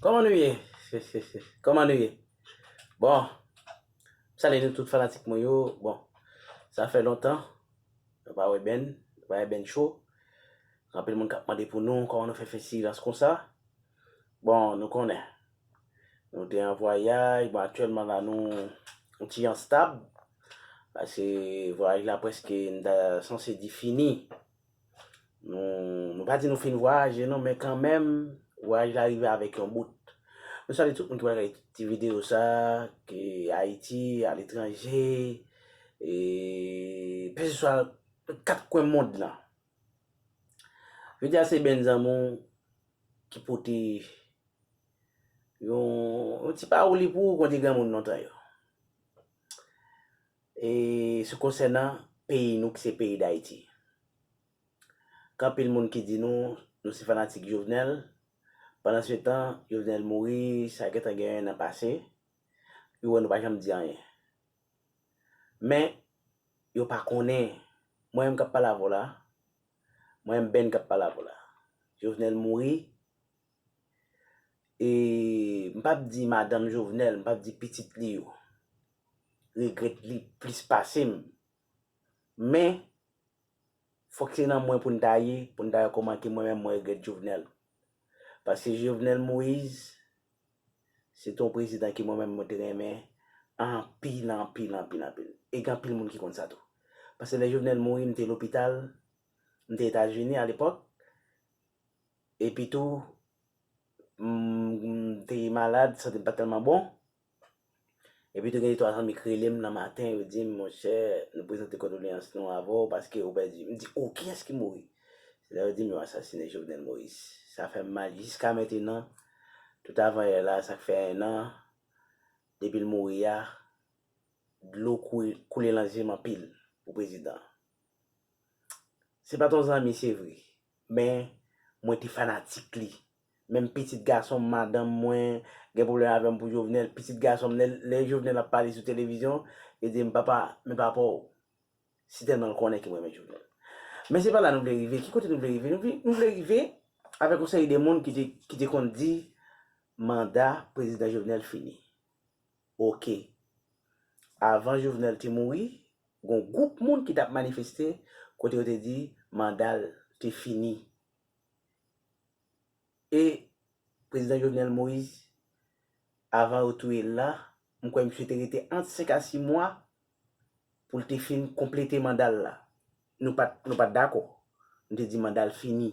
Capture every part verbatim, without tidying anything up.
Kòman nou ye? Kòman nou ye? Bon, m salye nou tout fanatik mwen yo. Bon, sa fè lontan nou pa wè Ben, nou pa wè Ben Show. Gen anpil moun k ap mande pou nou kòman nou fè fè silans konsa. Bon, nou konnen nou te an vwayaj, bon, aktyèlman la nou yon ti enstab, paske vwayaj la prèske, n ta sanse di fini. Nou, nou pa di nou fin vwayaje non, men kanmenm, vwayaj la rive avèk yon bout. Nou salye tout moun ki pral gade ti videyo sa, ki Ayiti, aletranje, e keseswa kat kwen mond lan. Jodi a se Ben Zanmi w ki pote yon, yon ti pawòl li pou ou, konn di granmoun lontan yo. E se konsènan peyi nou ki se peyi Dayiti. Gen anpil moun ki di nou, nou se fanatik Jovenel. Pandansetan, Jovenel mouri, sa gentan gen yon an pase. Yo wè nou pa janm di anyen. Men, yo pa konnen. Mwen menm k ap pale avè w la, mwen menm Ben k ap pale avè w la. Jovenel mouri, e m p ap di madanm Jovenel, m p ap di pitit li yo regrèt li plis pase m. Men, fòk se nan mwen pou n ta ye, pou n ta wè kòman ke mwen menm mwen regrèt Jovenel. Paske Jovenel Moïse, se te yon prezidan ke mwen menm mwen te renmen anpil, anpil, anpil, anpil. E gen anpil moun ki konn sa tou. Paske lè Jovenel mouri, m te lopital, m te Etazini alepòk. Epi tou, m, m te malad, sante m pa t tèlman bon. Epi tou gen de twa zanmi k rele m nan maten, yo di m, monchè, nou prezante kondoleyans nou avè w paske ou pèdi. M di, o, kiyès ki mouri? Se lè yo di m yo asasinen Jovenel Moïse. Sa fè m mal jiska mentenan. Tout avanyè la, sa k fè en an, depi l mouri a, dlo koule, koule nan je m anpil pou prezidan an. Se pa t yon zanmi, se vre, men mwen te fanatik li. Menm pitit gason m, madanm mwen gen pwoblèm avè m pou Jovenel. Pitit gason m, lè, lè Jovenel ap pale sou televizyon, li di m, papa, men papa w, si tèlman l konnen ke m renmen Jovenel. Men se pa la nou vle rive. Ki kote nou vle rive? Nou vle, nou vle rive avèk yon seri de moun ki te, ki te konn di manda prezidan Jovenel fini. Oke. Avan Jovenel te mouri, gen yon gwoup moun ki t ap manifeste kote yo te di manda l te fini. E prezidan Jovenel Moïse, avan yo touye l la, m kwè misye te rete ant senk a sis mwa pou l te fin konplete manda l la. Nou pa t, nou pa t dakò. Nou te di manda l fini.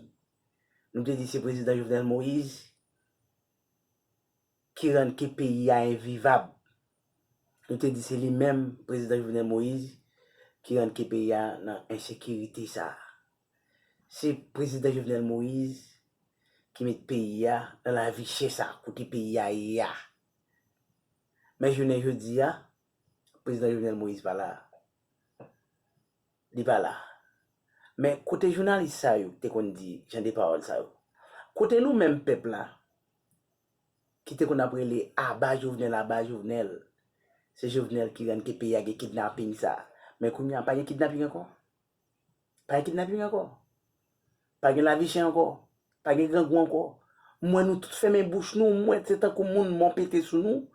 Nou te di se prezidan Jovenel Moïse ki rann ke peyi a envivab. Nou te di se li menm, prezidan Jovenel Moïse, ki rann ke peyi a nan ensekirite sa a. Se prezidan Jovenel Moïse ki met peyi a nan lavi chè sa a, kote peyi a ye a. Men jounen jodi a, prezidan Jovenel Moïse pa la. Li pa la. Men kote jounalis sa yo te konn di jan de pawòl sa yo? Kote nou menm pèp la ki te konn ap rele aba Jovenel, aba Jovenel? Se Jovenel ki rann ke peyi a gen kidnaping sa. Men kounye a pa gen kidnaping ankò. Pa gen kidnaping ankò. Pa gen lavi chè ankò. Pa gen grangou ankò. M wè nou tout fèmen bouch nou, m wè se tankou moun mò pete sou nou.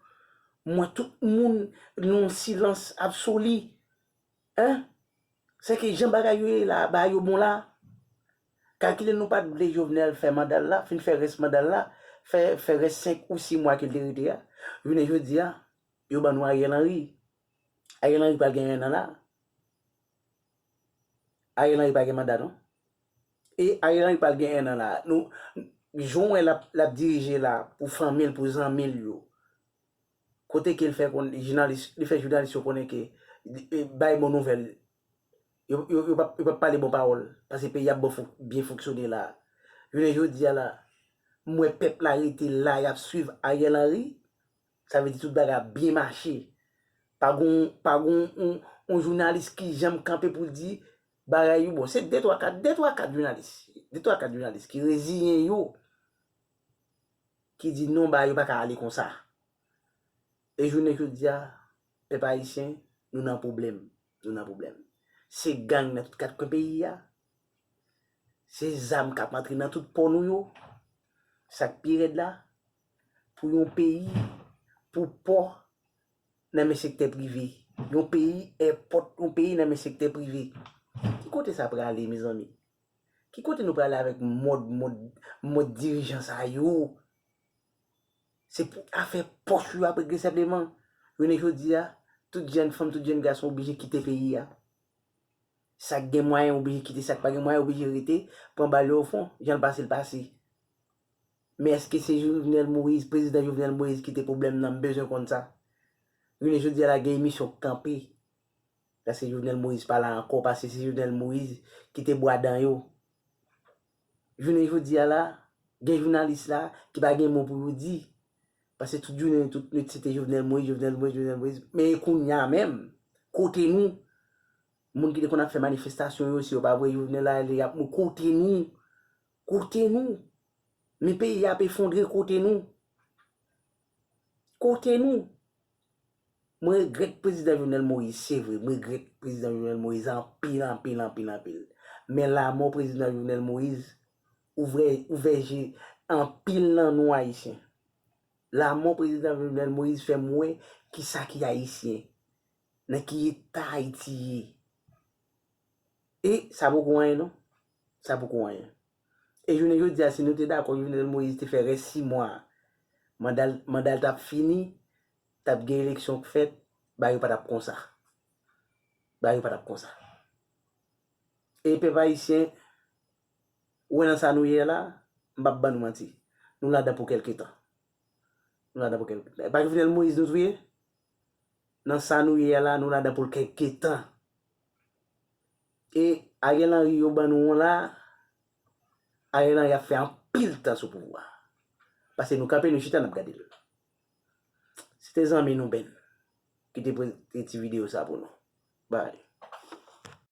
M wè tout moun nan yon silans absoli. Hein? Sèke jan bagay yo ye la, bagay yo bon la. Kalkile nou pa t vle Jovenel fè manda l la, fin fè rès manda l la, fè, fè rès senk ou sis mwa ke l te rete a. Jounen jodi a, yo ban nou Ariel Henry. Ariel Henry pral gen en an la. Ariel Henry pa gen manda non. E Ariel Henry pral gen en an la. Nou, jan w wè l ap, l ap dirije la pou fanmi l, pou zanmi l yo. Kote ke l fè konn, jounalis, li fè jounalis yo konnen ke, e, bay bon nouvèl. Yo, yo, yo p ap, yo p ap pale bon pawòl. Paske peyi ap bon fon-, byen fonksyone la. Jounen jodi a la, m wè pèp la rete la, y ap swiv Ariel Henry. Sa vle di tout bagay ap byen mache. Pa gon, pa gon on, on jounalis ki janm kanpe pou l di bagay yo bon. Se de twa kat, de twa kat jounalis. De twa kat jounalis ki reziyen yo. Ki di non, bagay yo pa ka ale konsa. E jounen jodi a, pèp ayisyen, nou nan pwoblèm. Nou nan pwoblèm. Se gang nan tout kat kwen peyi a. Se zam k ap antre nan tout pò nou yo. Sa k pi rèd la, pou yon peyi, pou pò nan men sektè prive. Yon peyi, èpòt yon peyi nan men sektè prive. Ki kote sa prale, mezanmi? Ki kote nou prale avèk mòd, mòd, mòd dirijan sa yo? Se pou afè pòch yo ap regle senpleman. Jounen jodi a, tout jèn fanm, tout jèn gason oblije kite peyi a. Sa k gen mwayen oblije kite, sa k pa gen mwayen oblije rete, pran bal yo o fon, jan l pase l pase. Men èske se Jovenel Moïse, prezidan Jovenel Moïse ki te pwoblèm nan? M bezwen konn sa. Jounen jodi a la gen emisyon k kanpe. Paske Jovenel Moïse pa la ankò, paske se Jovenel Moïse ki te bwa dan yo. Jounen jodi a la, gen jounalis la ki pa gen mo pou yo di. Paske tout jounen, tout nwit, se te Jovenel Moïse, Jovenel Moïse, Jovenel Moïse. Men e kounye a menm, kote nou? Moun ki te konn ap fè manifestasyon yo, si yo pa voye Jovenel ale, y ap mou kote nou? Kote nou? Men peyi a ap efondre, kote nou? Kote nou? Mwen regrèt prezidan Jovenel Moïse, se vre, mwen regrèt prezidan Jovenel Moïse anpil, anpil, anpil, anpil. Men lanmò prezidan Jovenel Moïse ouvè, ouvè je anpil nan nou Ayisyen. Lanmò prezidan Jovenel Moïse fè m wè kisa ki Ayisyen, nan ki eta Ayiti ye. E sa poko anyen non. Sa poko anyen. E jounen jodi a, si nou te dakò Jovenel Moïse te fè rès sis mwa, manda l, manda l t ap fini, t ap gen eleksyon k fèt, bagay yo pa t ap konsa. Bagay yo pa t ap konsa. E pèp ayisyen, ou wè nan sa nou ye la, m p ap ban nou manti. Nou ladan pou kèlke tan. Nou ladan pou kèlke tan. E pa Jovenel Moïse nou touye? Nan sa nou ye a la, nou ladan pou l kèlke tan. E Ariel Henry yo ban nou an la, Ariel Henry ap fè anpil tan sou pouvwa. Paske nou kanpe, nou chita, n ap gade l. Se te zanmi nou Ben ki te pote ti videyo sa pou nou. Bye.